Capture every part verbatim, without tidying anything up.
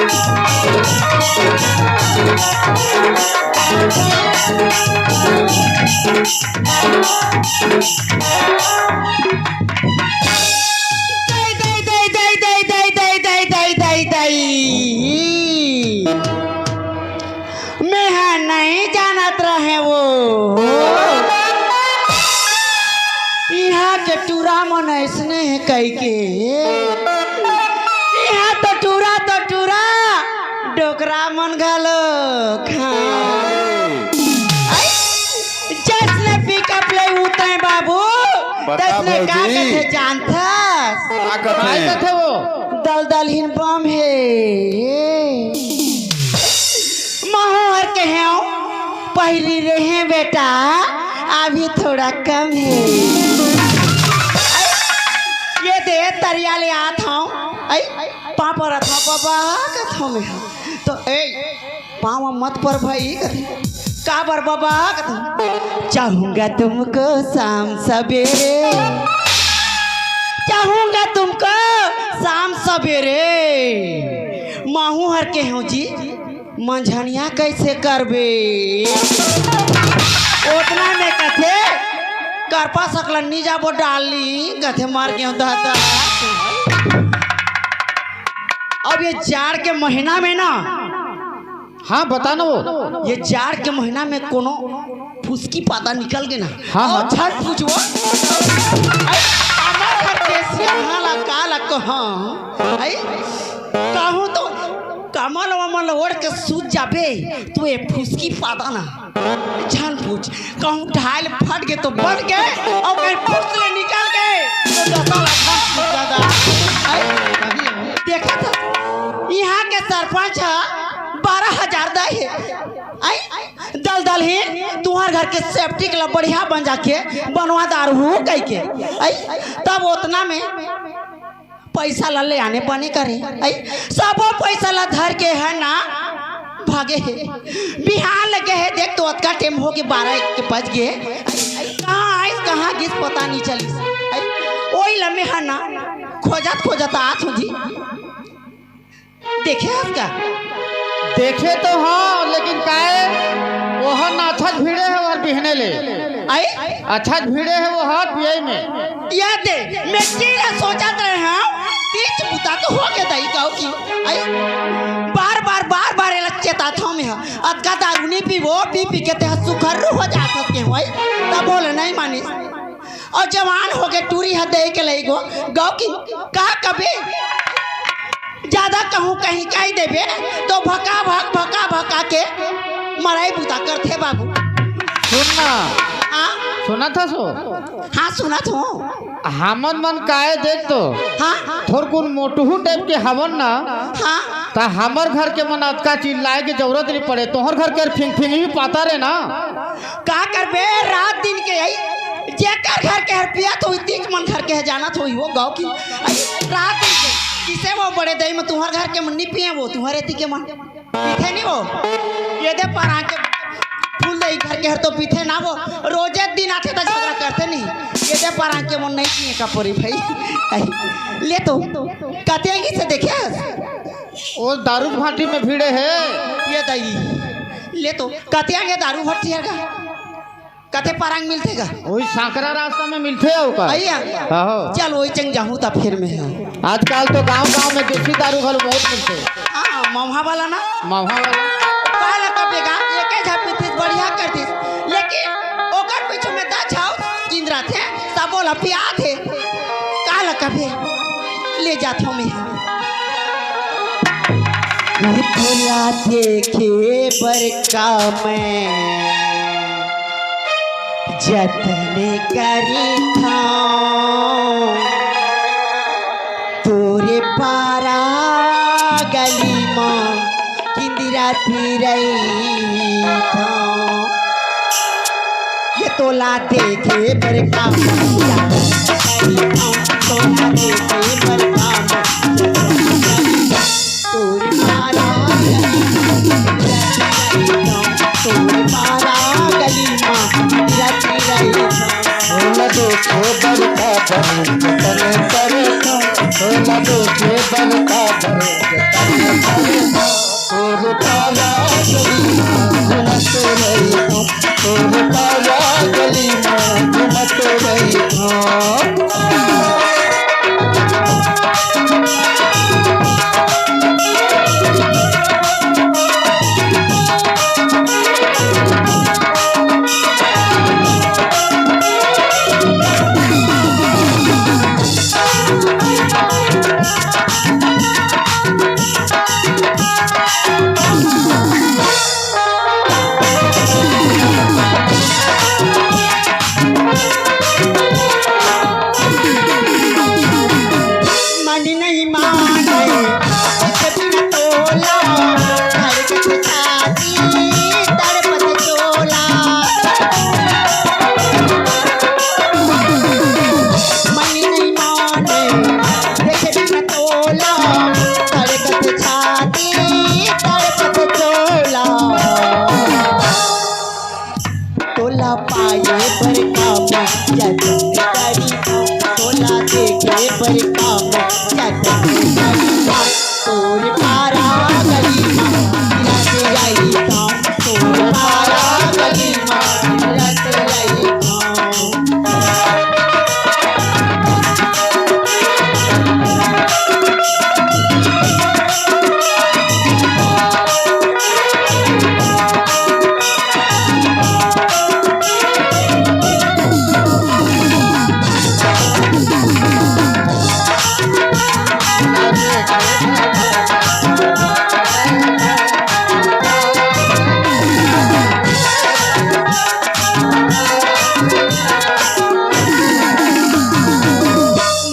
दई, दई, दई, दई, दई, दई, दई, दई, दई, दई, दई। मैं हा नहीं जानत रहे वो। इहाँ के टूरा मन अइसने हे कहिके। इहाँ तो टूरा तो टूरा, डोकरा मन घलो। हाँ। आई, जइसने पिकअप ले उतरे बाबू, बता तइसने का भौजी। कथे जानथस? का कथे? का कथे वो? दलदलहीन बम हे। महूँ हर कहेंव, पहिली रहे बेटा, अभी थोड़ा कम हे। ये दे तरिया ले आत हंव, आई, पाँव परत हंव, बाबा कथंव मैं हा। तो ए, पाँव मत पर भाई कथे। काबर बाबा कथे? चाहूंगा तुमको शाम सवेरे, चाहूंगा तुमको शाम सवेरे। महूँ हर कहेंव जी, मंझनिया कइसे करबे? ओतना में कथे, करपा सकला नी जाबो डाली, कथे मर गेंव दादा। अब ये जाड़ के महीना में ना, हाँ, बता ना वो। ये जाड़ के महीना में कोनो फुसकी पादा निकल गे ना। हाँ, अउ हाँ। झट पूछबो। अरे, हमर घर के सियाना ला का ला कहाँ? आई? कहूँ तो कमल वमल ओढ़ के सूत जाबे, तो ये फुसकी पादा ना। झन पूछ, कहूँ ढाल फट गे तो बन गे, अउ कहीं फुस ले निकल गे तो दसा ला झन पूछ दादा। आई? देखा था, इहाँ के सरपंच ह बारह हजार दे हे। आई? दलदलहीन, तुँहर घर के सेप्टिक ला बढ़िया बन जाके बनवा दारू कहिके। आई? तब ओतना में पइसा ला ले आने बने करे। आई? सबो पइसा ला धर के हे ना, भागे हे। बिहान लगे हे, देख तो अतका टेम हो गे, बारह एक के बज गे। आई? कहाँ आइस, कहाँ गिस, पता नहीं चलिस। आई? ओही ला मैं हा ना, खोजत खोजत आत हूँ जी। देखे हस का? देखे तो हँव, लेकिन काहे? ओहर ना अच्छा भिड़े हे, ओहर बिहने ले। आई? अच्छा भिड़े हे ओहर पियई में। या दे, मैं केरा सोचत रहे हँव, तीज बुता तो हो गे दाई गाँव की। आई? बार बार, बार बार एला चेतात हँव मैं हा। अतका दारू नी पीबो, पी पी के तेहा सुखरू हो जात हस के होई। तब बोले नहीं मानिस। अउ जवान हो गे टूरी ह दे के लई गो, गाँव की का कबे? जादा कहूँ कहीं कहि देबे, तो भका भक, भका भका के मरई बुता करथे बाबू। सुन ना। हाँ? सुनत हस ओ? हाँ, सुनत हँव। हमन मन काहे देख तो? हाँ? थोरकुन मोटहू टाइप के हवन ना। हाँ? त हमर घर के मन अतका चिल्लाए के जरूरत नहीं पड़े, तोहर घर के फिंग फिंग ही पाता रे ना। का करबे, रात दिन के आई, जेकर घर के हर पियत होई, तीज मन घर के ह जानत होई वो गाँव की। आई, रात दिन के, किसे वो बड़े दई में तुँहर घर के मन नी पिए, वो तुँहर एती के मन पीथे नी वो। ये दे परांके फूल दई घर के हर तो पीथे ना वो, रोजे दिन आथे त झगड़ा करथे नी। ये दे परांके मन नहीं पिए का परी भाई। आई, ले तो, कते आगे से देखे हस? ओ दारू भाटी में भिड़े हे। ये दई, ले तो, कते आगे दारू भाटी हर का? कते परांग मिलथे गा? ओही सांकरा रास्ता में मिलथे अउ का? अइया। आहो। चल, ओही चंग जाहूँ त फेर में ह। आजकल तो गांव-गांव में देसी दारू घलो बहुत मिलथे। हाँ, मौहा वाला ना? मौहा वाला। काला का बेगा, एके झा पीथिस, बढ़िया करतिस। लेकिन ओकर पीछू में दस झा किंदराथे, सबो ला पियाथे। काला कबे ले जाथों मैं। तोला देखे बर का मैं जतन करिथौं, तोरे पारा गली म किंदिरा फिरैथौं। ये तोला देखे बर का मैं जतन करिथौं, तोला देखे बर का मैं जतन करिथौं। तोरे पारा गली म, तोरे पारा गली म, रति रही। तोला देखे बर का बने जतन करे तो, तोला देखे बर का बने जतन करे तो। मन नहीं माने, जैसे बिन तोला, धड़कत छाती, तड़पत चोला। मन नहीं माने, जैसे बिन तोला, धड़कत छाती, तड़पत चोला। तोला पाए बर का मैं जतन करी, तोला देखे बर का मैं जतन करी। तोर पारा गली मा रत आई था, तोर पारा गली मा रत आई था।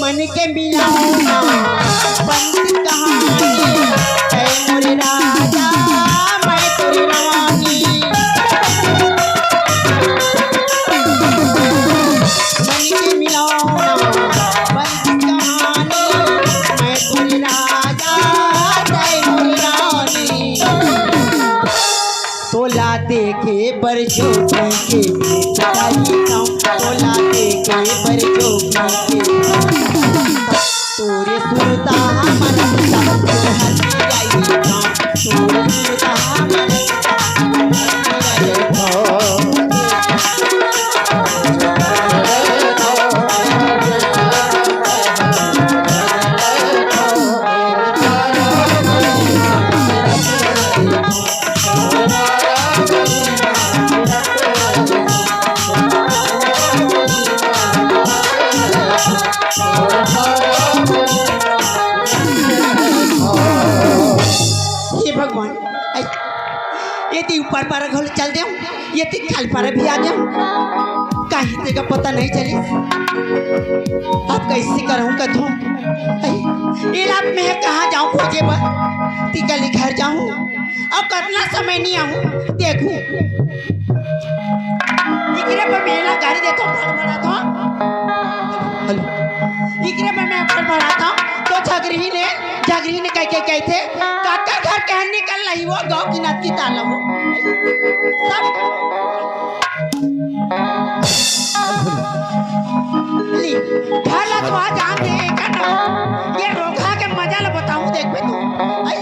मन के मिलाना बंद कहानी, ऐ मोरे राजा, मैं तोरी रानी। मन के मिलाना बंद कहानी, मैं तोरी राजा, तै मोरी रानी। तोला देखे बर जोगी के ताई गाँव, तोला देखे बर जोगी के। तोरे सुरता हमर तोहर आई गाँव, तोरे सुरता हमर हे भगवान, ऐ, ये ती ऊपर पारा घलो चल देव, ये ती खाल पारा भी आ जाव, कहीं तेका पता नहीं चली। अब कैसे करहूँ कथों? ऐ, ये लाभ मैं कहाँ जाऊँ खोजे बर? ती कली घर जाऊँ, अब कतना समय नहीं आऊँ, देखूँ। इकरे बर मैं ला गारी देथों, फड़फड़ाथों। हेलो। इकरे बर मैं फड़फड़ाथों, तो झगरही ने, झगरही ने कह के कहिथे, "काकर घर के निकल रही वो, गाँव की नत की ताला हो।" सब ली, घर ला तो आ जान दे, एकर ना। ये रोगहा के मजा ला बताऊं, देखबे तू। आई,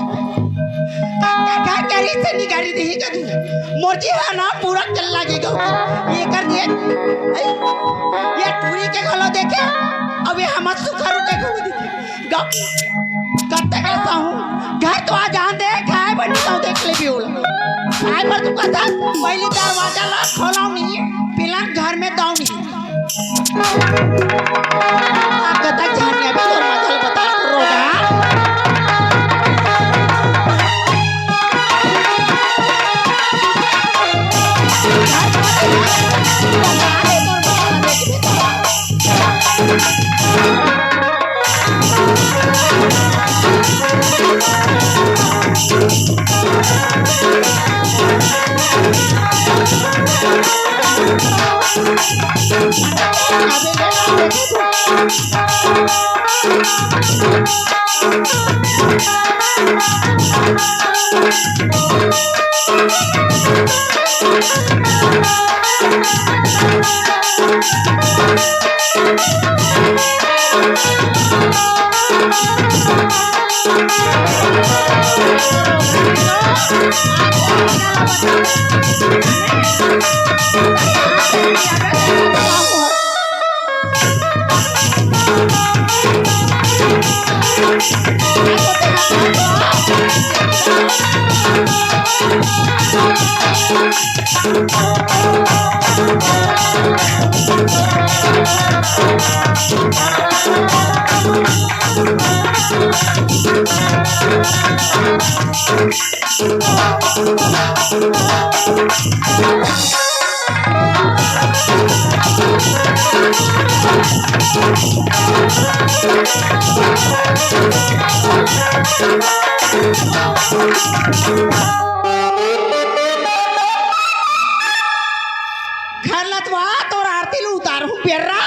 काकर घर के रीत से निगारी देही का तू। मोर जी हा ना पूरा चल लागेगा। ये कर दे। आई, ये टूरी के घलो देखे, अब ये हमर सुखारू के घलो देखे। ग-, कत्ते के साहू, घर तो आ जान दे, खाए बर नहीं तो देख ले भी होला। खाए बर तू कहता, पहली दरवाजा ला खोलाओ नहीं, पिलन घर में दाओ नहीं। आप कहता जान गया भी तोर मजा बता तू रोगा। घर लतवा तोर आरती ल उतारहूं बेर्रा।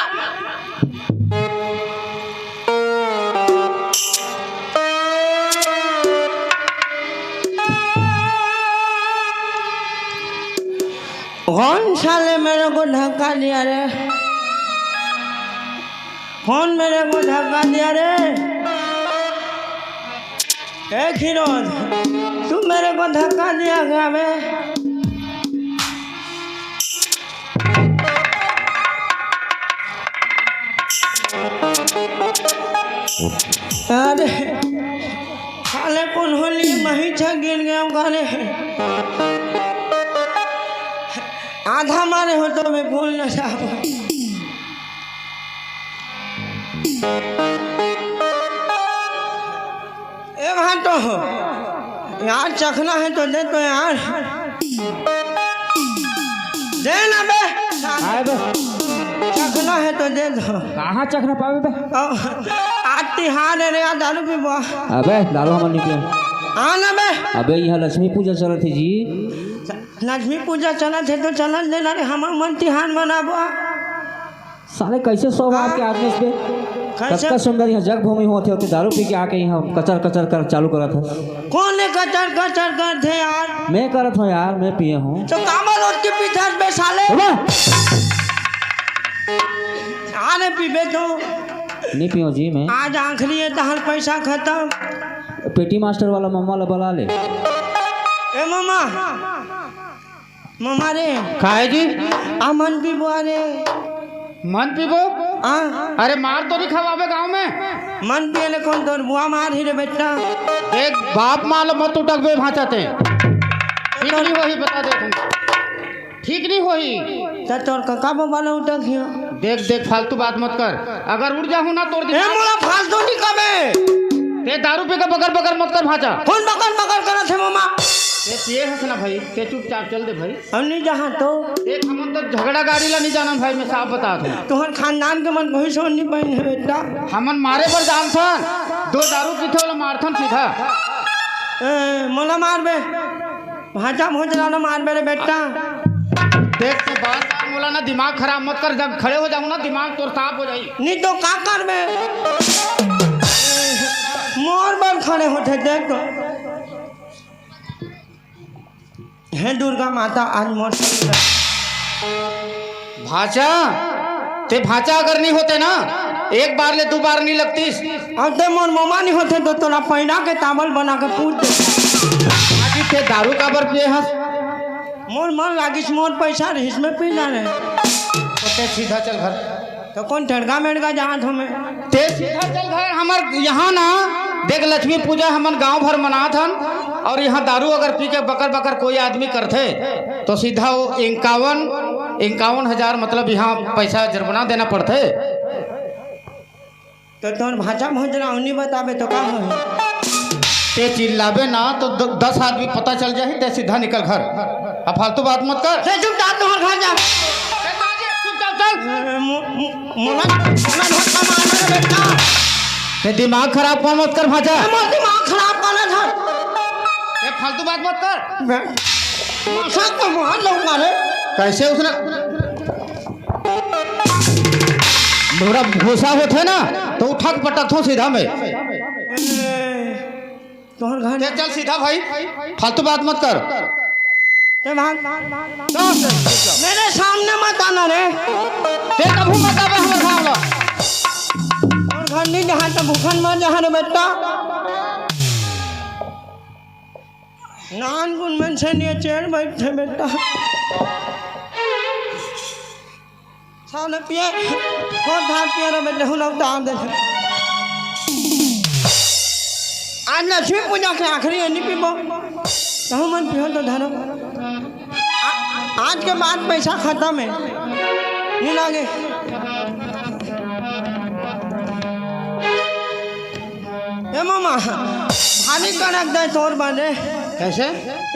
कौन साले मेरे को धक्का दिया रे? कौन मेरे को धक्का दिया रे? ए खिरोज, तू मेरे को धक्का दिया क्या बे? अरे, साले कौन होली मही छा गिर गया हूँ गाने। आधा मारे हो तो मैं बोल ना चाहूँ। ए भांटो, यार चखना है तो दे तो यार। दे ना बे। आए बे। चखना है तो दे दो। कहाँ चखना पावे बे? ओ, आज तिहार है रे यार, दारू पीबो। अबे दारू हमन नहीं पिए। आ ना बे। अबे यहाँ लक्ष्मी पूजा चलत है जी। लक्ष्मी पूजा चलत है तो चलन देना रे, हमर मन तिहार मनाबो। साले कैसे स्वभाव के आदमी बे? कैसे? कतका सुंदर यहाँ जग भूमि होते होते दारू पी के आके यहाँ कचर कचर कर चालू करत है। कौन है कचर कचर करत है यार? मैं करत हूँ यार, मैं पिए हूँ। तो काबर रोज के पीथस बे साले? सुनो। आने पीबे तो। नहीं पियो जी मैं। आज आखिरी है, तहर पैसा खत्म। पेटी मास्टर वाला मम्मा ला बुला ले। ए मम्मा, ममा रे। का है जी? आ मन पीबो रे। मन पीबो? हाँ। अरे मार तो नहीं खवाबे गाँव में। मन पिए ले कौन तोर बुआ मार ही रे बेटा। देख बाप माँ ला मत उटकबे भांचा ते। ठीक नहीं होही बता दे तुम। ठीक नहीं होही। त तोर कका बाबा ला उटक हियो। देख देख फालतू बात मत कर। अगर उठ जाहूँ ना तोर ए दिमाग मोला फालतू नहीं कबे। ते दारू पी के बकर बकर मत कर भांचा। कौन बकर बकर करत है ममा? ते पिए हस ना भाई, ते चुपचाप चल दे भाई। हम नहीं जहाँ तो। देख, हमन तो झगड़ा गाड़ी ला नहीं जानन भाई, मैं साफ बतात हूँ। तुहर खानदान के मन कोई सोन नहीं पाइन है बेटा। हमन मारे बर जानथन, दो दारू पीथे वाला मारथन सीधा। ए, मोला मार बे, भांचा भोजला ना मार बे रे बेटा। देख, ते बार बार मोला ना दिमाग खराब मत कर, जब खड़े हो जाऊँ ना दिमाग तोर साफ हो जाई। नहीं तो का कर बे, मोर बर खड़े होथे देख तो। हे दुर्गा माता, आज मोर भांचा, ते भांचा अगर नहीं होते ना, एक बार ले दो बार नहीं लगतीस। अब ते मोर मोमा नहीं होते तो तोला पैना के तावल बना के पूछ दे। आज ते दारू काबर पिए हस? मोर मन लागिस, मोर पैसा रहिस, मैं पी ना रहे। तो ते सीधा चल घर। तो कौन टड़का मेड़का जात हो मैं? ते सीधा चल घर, हमर यहाँ ना देख लक्ष्मी पूजा हमन गांव भर मनात हन, और यहाँ दारू अगर पी के बकर बकर कोई आदमी करथे तो सीधा वो इक्यावन, इक्यावन हजार मतलब यहाँ पैसा जुर्माना देना पड़थे। तो तोर भांचा भोजरा नहीं बताबे तो का होही? ते चिल्लाबे ना तो द-, दस आदमी पता चल जाही, ते सीधा निकल घर। अब फालतू बात मत कर। ते चुपचाप तोहर घर जा। चुपचाप चल। ए, मो-, मो-, मोला, मोला धक्का मारना रे बेटा। ते दिमाग खराब कौन मत कर भांचा। ए, मोर दिमाग खराब कर ना धर। ते फालतू बात मत कर। मैं, मसा तो मार लूंगा रे। कैसे उसने मोरा घुसा होथे ना, तो उठा के पटकथों सीधा में। ए, तोहर घर ते चल सीधा भाई, फालतू बात मत कर। ते भाग। चल। मेरे सामने मत आना रे। ते कभू मत आबे हमर गाँव ला। तोर घर नहीं जहाँ तो भूखन मर जहाँ रे बेटा। नानकुन मन से नहीं चेड़ बैठे बेटा। सामने पिए, कौन धान पिए रे बेटा, हुन उतार दे। आज लक्ष्मी पूजा के आखिरी है, नहीं पीबो। तहु मन पिहो तो धरो। आ-, आज के बाद पैसा खतम हे, नी लागे। ए मामा, भारी कड़क दे तोर बने। कैसे?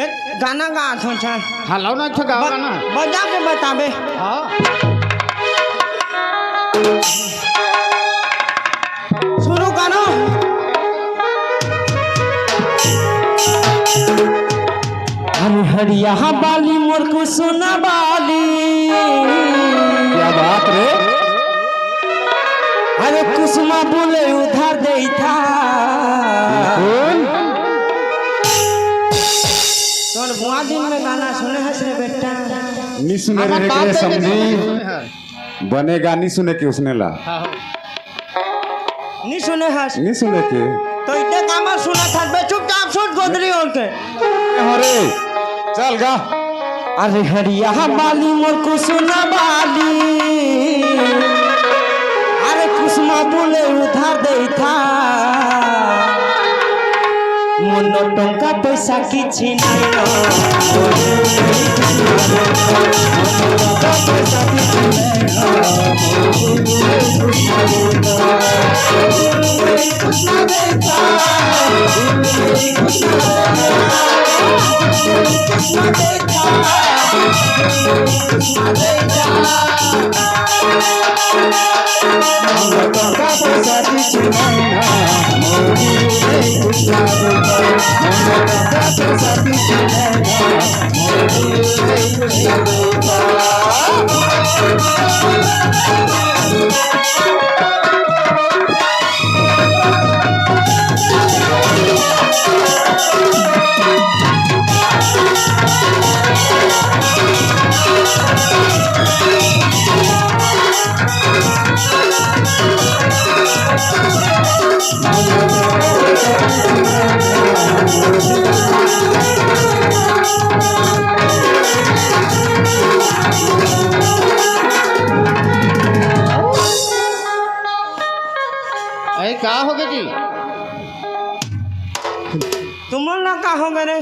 एक गाना गा थो, चल। हाँ, लाओ ना, अच्छा गाओ ब-, गाना। बजा के बताबे। हाँ। शुरू करो। अरे हरिया बाली मोर कुसुना बाली। क्या बात रे? अरे कुसुमा बोले उधार देइथा। बिल्कुल। तोर बुआ दिन में गाना सुने हस रे बेटा। नी सुने रे, रे समधी। बने गानी सुने के उसने ला। हाँ, हाँ। नी सुने हस? नी सुने के? तो इतने कामर सुनत हस बे, चुपचाप सुन गोदरी ओढ़ के। ए हो रे, चल गा। अरे हरिया बाली मोर कुसुना बाली, अरे कुसुमा बोले उधार देइथा। मोनो टंका पैसा किछि नाइ न। अरे का होगे जी? तुमन ला का होगे रे?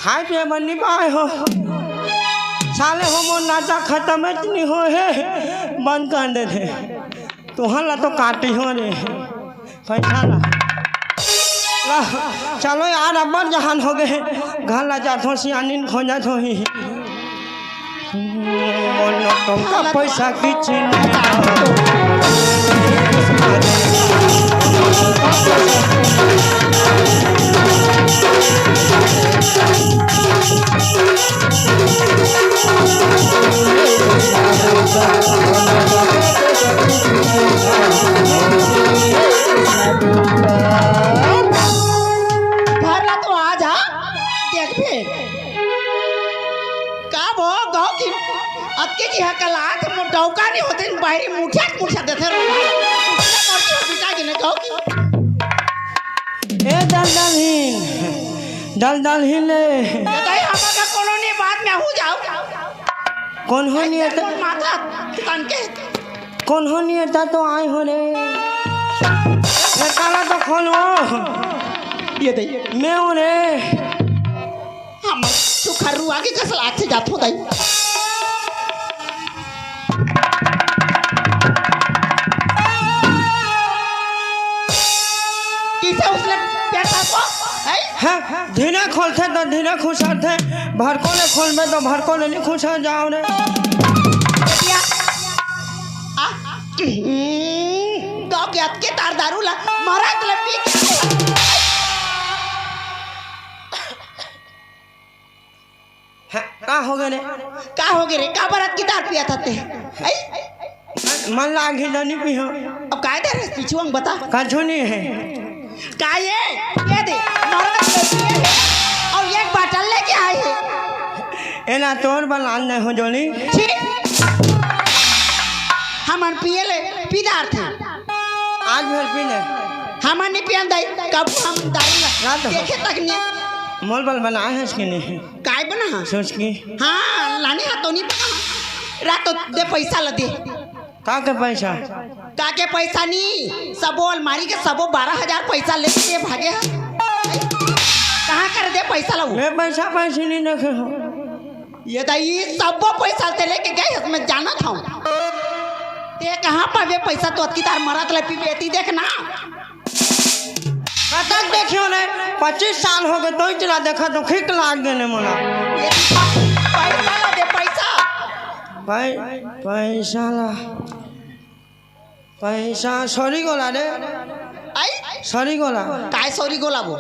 खाए पिए बर नी पाए हो। साले हो मोर नाचा खतम नी होहे, बंद कर देथे। तुहन ला तो काटी हो रे। पैसा ला। ला, चलो यार, अब्बड़ जहान होगे। घर ला जाथो, सियानिन खोजत होही। मोनो टोंका पैसा किछि नहीं। घर ला तो आ जा, देखबे। का वो गाँव की अतके जी हकलात मोर डौका नहीं होते, बाहरी मुठिया के मुठिया देते रहो। मरती हो बिका के ना गाँव की। ए दलदलहीन, दलदलहीन ले। ये तो ही हमारा कोनो नहीं, बाद में हो जाओ। कौन हो नहीं है तो? माता तन के। कौन हो नहीं है तो आए हो रे। ए, ताला तो खोलो। ये दे। मैं हूँ रे। हम सुखरुआ के कस लागथे जाथो दाई। किसे उसने प्यार को, हैं? हैं? धीरे खोलथे तो धीरे खुसरथे, भरको ले खोलबे तो भरको ले नहीं खुसर जाओ रे। बेटिया, आ, हम्म, गाँव के अतके तार दारू ला, महाराज ला पी के। हैं, का होगे रे? का होगे रे? का बरत की तार पिया था ते? आई? मन लागी ना नहीं पियो। अब काय दे रे पीछू अंग बता। कछु नहीं है। का ये? ये दे। महाराज के ये है। और एक बाटल लेके आए हैं। एला तोर बलान नहीं हो जोनी। छी। हमन पिए ले पीदार थे। आज भर पी ले। हमन नहीं पियन दाई। कब हम दारू ला रात हो। देखे तक नहीं। मोल बल बनाए है इसके नहीं। काय बना? सोच के। हाँ, लाने हा तो नहीं बना। रात तो दे पैसा ला दे। का के पैसा? का के पैसा नहीं, सबो अलमारी के सबो बारह हजार पैसा लेके भागे हा। कहाँ कर दे पैसा ला वो? मैं पैसा पैसे नहीं देखे हूँ। ये तो ये सब्बो पैसा ते लेके गए हस, मैं जानत हूँ। ते कहाँ पावे पैसा? तो अतकी तार मरत ले पीबे ती देख ना। कतक देखियो ने, पच्चीस साल हो गए, तो इतना देखा तो खिक लाग गए ने मोला। ये पैसा ला दे, पैसा। पै-, पैसा ला, पैसा सॉरी गोला रे। आई? सॉरी गोला। काय सॉरी गोला वो?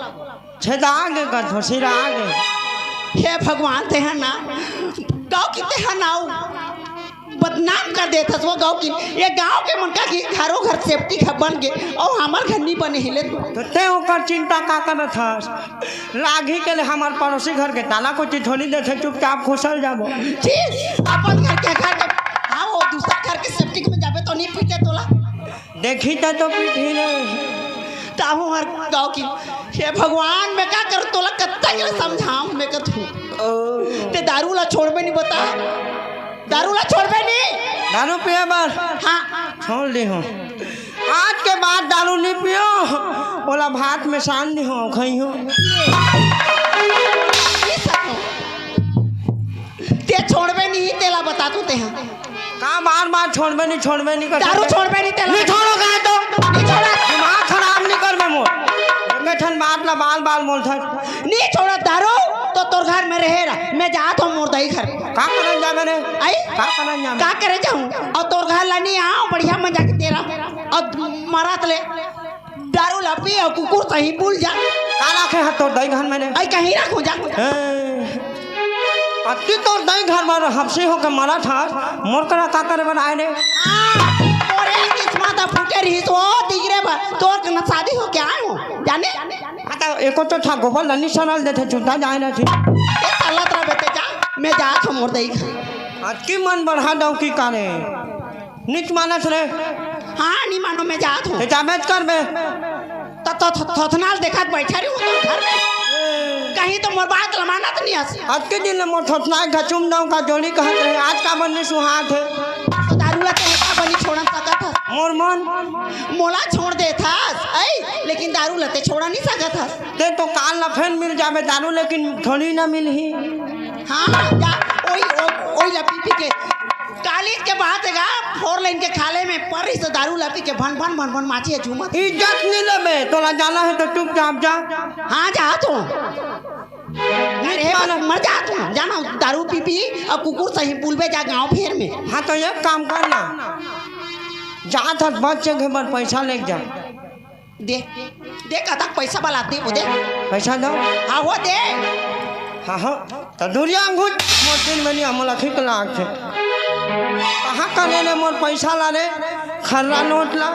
छेदा आगे कर थो, सिरा आगे। हे भगवान, ते हा ना, गाँव की ते हा ना, बदनाम कर देथस वो गाँव की। ये गाँव के मन का कि घरों घर सेप्टिक ह बन के, अउ हमर घर नी बने हिले। तो ते ओकर चिंता का करत हस? लागी के ले हमर पड़ोसी घर के ताला कोची थोड़ी देथे, चुपचाप खुसल जाबो। छी, अपन घर के, घर के, हाँ, वो दूसरा घर के सेप्टिक में जाबे तो नी पीटे तोला। देखी त तो पीठी रे। ताहू हर गाँव की, हे भगवान, मैं का कर तोला कत्ता के समझाऊं, मैं कथू। ओ। ते दारू ला छोड़बे नी बता, दारू ला छोड़बे नी। दारू पिए बर? हाँ। छोड़ दी हूँ। आज के बाद दारू नी पियो, ओला भात में सान दी हूँ, खाई हूँ। ये सको। ते छोड़बे नी, तेला बता तू ते हाँ। का बार बार छोड़बे नी, छोड़बे नी कर दारू सकते? छोड़बे नी तेला। नी छोड़ो कहे तो। नी छोड़ा। दिमाग खराब नी कर मैं मोर। एके ठन बात ला बाल बाल बोलथस। नी छोड़ा दारू तो तोर घर में रहे रहा। मैं जात हूँ मोर दाई घर। का करन जाबे रे? आई? का करन जाबे? का करे जाऊँ? अउ तोर घर ला नी आओ, बढ़िया मजा के तेरा। अउ मरत ले। दारू ला पी अउ कुकुर सही भूल जा। का राखे ह तोर दाई घर में ने? आई कहीं रखो जा। ए, अति तोर दाई घर में हफ्सी होके मरत हस, मोर करा का करे बर आए रे? आ, तोरे किस्मत ह फूटे रहिस, ओ दिगरे बा, तोर कना शादी होके आए हो, जाने? हाँ, तो एको तो था गोबर लनी सरल देथे, चुता जाए ना थी। ए, चलत रह बेटे, जा, मैं जात हूँ मोर दाई घर। अतकी मन बढ़ा दऊ की काने? निच मानस रे। हाँ, नी मानो, मैं जात हूँ। ते जाबेच करबे। त, त, थ-, थोथनाल देखत बैठा रही हूँ तो घर में। कहीं तो मोर बात ल मानत नहीं हस। आज के दिन ले मोर थोथनाल घचुम दऊं का जोड़ी कहत रहे, आज का मन नहीं सुहात है। तो दारू ला ते का बनी छोड़न सकत हस? मोर मन। मोला छोड़ देथस, ऐ, लेकिन दारू ला ते छोड़ा नहीं सकत हस। ते तो काल ला फेन मिल जाबे दारू, लेकिन थोड़ी ना मिलही। हाँ, जा, ओई, ओ-, ओई ला पी पी के। कालीज के बात है गा, फोर लेन के खाले में परिस दारू ला पी के भन भन भन भन माची है झूमत। इज्जत नहीं लेबे, तोला जाना है तो चुपचाप जा। हाँ, जा तू। अरे, मर जा तू, जाना दारू पी पी, अब कुकुर सही बुलबे जा गाँव फेर में। हाँ, तो एक काम कर ना, जा था बच जगह पर पैसा लेके जा। दे, दे, कतक पैसा बलात नहीं वो दे। पैसा दो। हाँ, वो दे। हाँ, हाँ, तो दुरिया अंगूठ, मोर दिल में नहीं, हमला खिक लाग थे। कहाँ का लेने मोर पैसा ला रे, खर्रा नोट ला।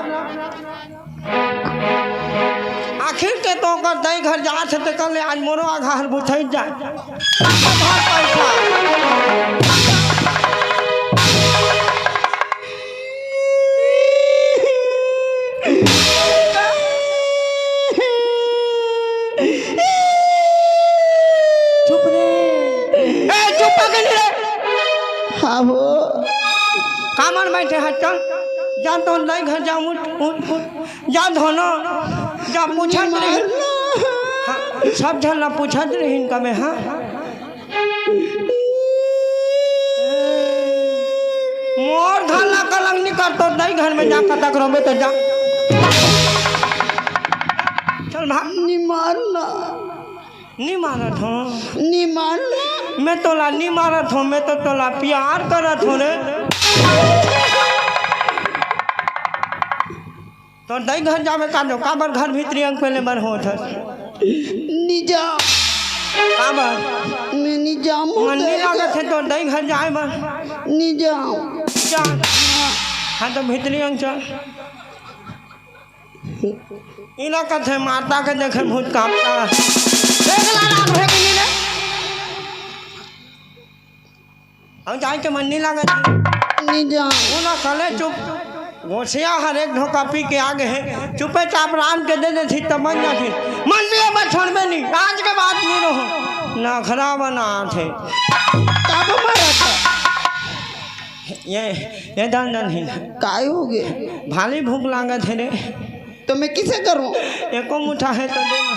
आखिर के तो ओकर दाई घर जात हे, ते कर ले, आज मोरो आघा हर बुझाई जाए। आघा पैसा। चुप रे। ए, चुप पकड़ रे। हाँ हो। कामन बैठे हट, चल। जा तो दाई घर जा, उठ, उठ, उठ। जा धोनो, जा पूछत रही। हाँ, सब झन ला पूछत रही इनका में, हाँ। मोर घर ला कलंक नहीं कर, तो दाई घर में जा कतक रोबे तो जा। चल भाग। निमार ना। नी मारत हो। नी मारत। मैं तोला नी मारत हो, मैं तो तोला प्यार करत हो रे। तोर दाई घर जावे का दो, काबर घर भीतरी अंग पहले बर होत हस? नी जा। काबर? मैं नी जाम। मन नी लागत है तोर दाई घर जाए बर। नी जाम। चल। हाँ तो भीतरी अंग चल। इला कथे माता के देखे भूत कांपता। देख ला राम है कि नहीं रे? हम जाए के मन नहीं लागत। नहीं जा। वो ना कले चुप। गोसिया हर एक ढोका पी के आ गए हैं। चुपे चाप राम के दे दे थी तब बन जाती। मन भी अब छोड़बे नहीं। आज के बाद नहीं रहो। नखरा बना थे। तब मरत। ये, ये दान दान ही। काय हो गए? भारी भूख लागत है रे। तो मैं किसे करूं? एको मुठा है तो दे ना।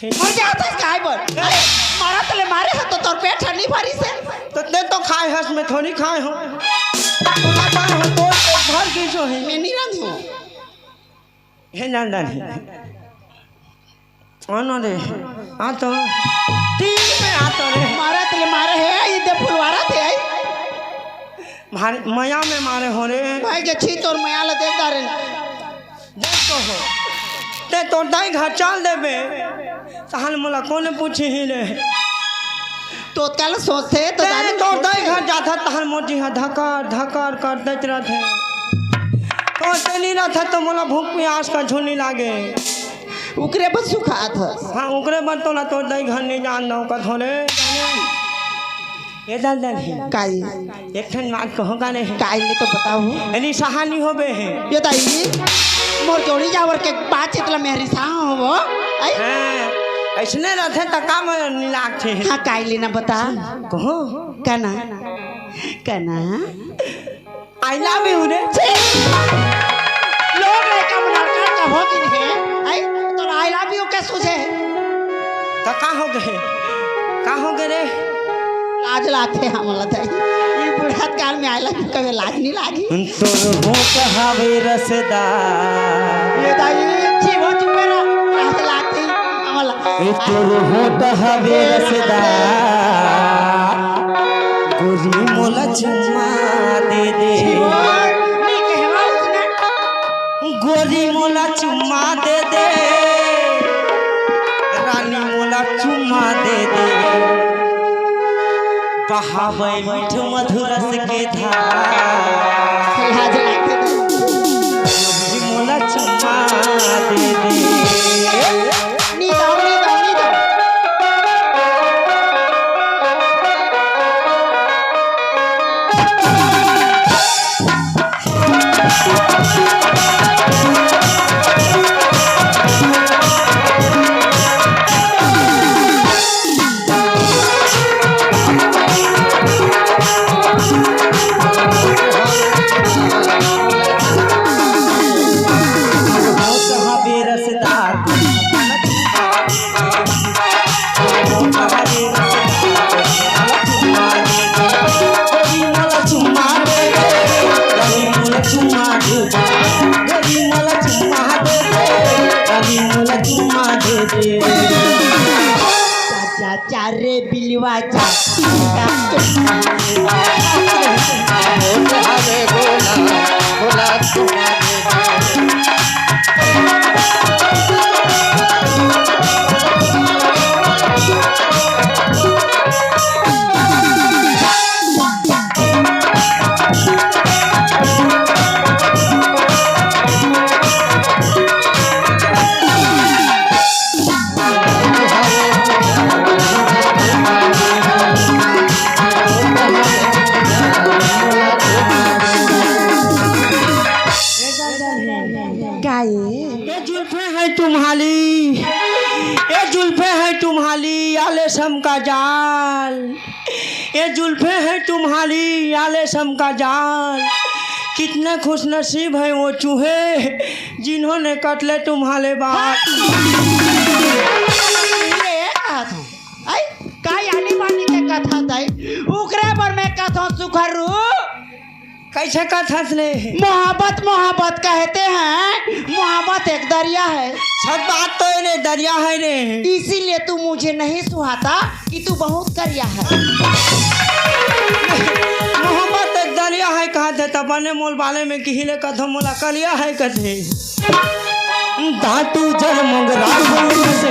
मर जात हस काय बर? अरे, मरत ले मारे हो तो तोर पेट हर नहीं भरी से। तो ते तो खाए हस, मैं थोड़ी खाए हूँ। तो खाए हो तो भर की जो है। मैं नहीं रांधी हूँ। हे जान जान हे। आनो रे, आ तो। तीन पे आ तो रे। मरत ले मारे हे, ई दे फुलवारा थे आई। मारे, मया में मारे हो रे। भाई के छी तोर मया ला देख डारे। देख तो हो। ते तोर दाई घर चल देबे। तहन मोला कोन पूछही रे? तो कल सोचते तो ते दारू तोर दाई सोचते। घर जाथा तहन मोर जी हा धकार, धकार कर देत रहथे। तो ते नहीं रहथा तो मोला भूख प्यास का झोली लागे। उकरे बर सुखात हस। हाँ, उकरे बर तोला तोर दाई घर नहीं जान दो का थोरे। ये दादा नहीं। काई? एक ठन बात कहो का नहीं? काई ले तो बताओ। यानी सहानी होबे है। ये दाई, मोर जोड़ी जावर के बात चितला मेरी साह हो वो। आई? हाँ, ऐसने रहथे त काम नहीं लागथे। हाँ, काई लेना बता। कहो। कहना। कहना। I love you रे। छी! लोग लड़का मन लड़का का हो गिन हे। आई, तोर I love you के सूझे हे? त का हो गे? का हो गे रे? लाज लागथे हमला दाई। ई बुढ़त काल में I love you कहे लाज नहीं लागी। तोर होठ हवे रसदार। ये दाई, छी हो चुपे रह। लाज लागथे हमला। ए तोर होठ हवे रसदार, गोरी मोला चुम्मा दे दे। गोरी मोला चुम्मा दे दे, रानी मोला चुम्मा दे दे। बहावे मीठ मधुरस के धार। लाज लागथे। मोला चुम्मा दे दे। नी दाऊ, नी दाऊ, नी दाऊ। चाचा, चाचा रे बिलवा चाचा। का ये? ये जुल्फे है तुम्हारी, ये जुल्फे है तुम्हारी, आलेसम का जाल। ये जुल्फे है तुम्हारी, आलेसम का जाल। कितना खुशनसीब है वो चूहे, जिन्होंने कट ले तुम्हारे बाल। ये कहा था। आई, का आनी बानी के कथा दाई? उकरे बर मैं कथा सुखरू। कैसे कथस ले? मोहब्बत, मोहब्बत कहते हैं, मोहब्बत एक दरिया है। सब बात तो ये रे, दरिया है रे। इसीलिए तू मुझे नहीं सुहाता कि तू बहुत करिया है। मोहब्बत एक दरिया है, कहा थे तब ने मोल बाले में किहिले कथो मोला करिया है कथे। दादू जर मोंगरा से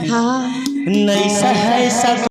हाँ। नहीं सहै सक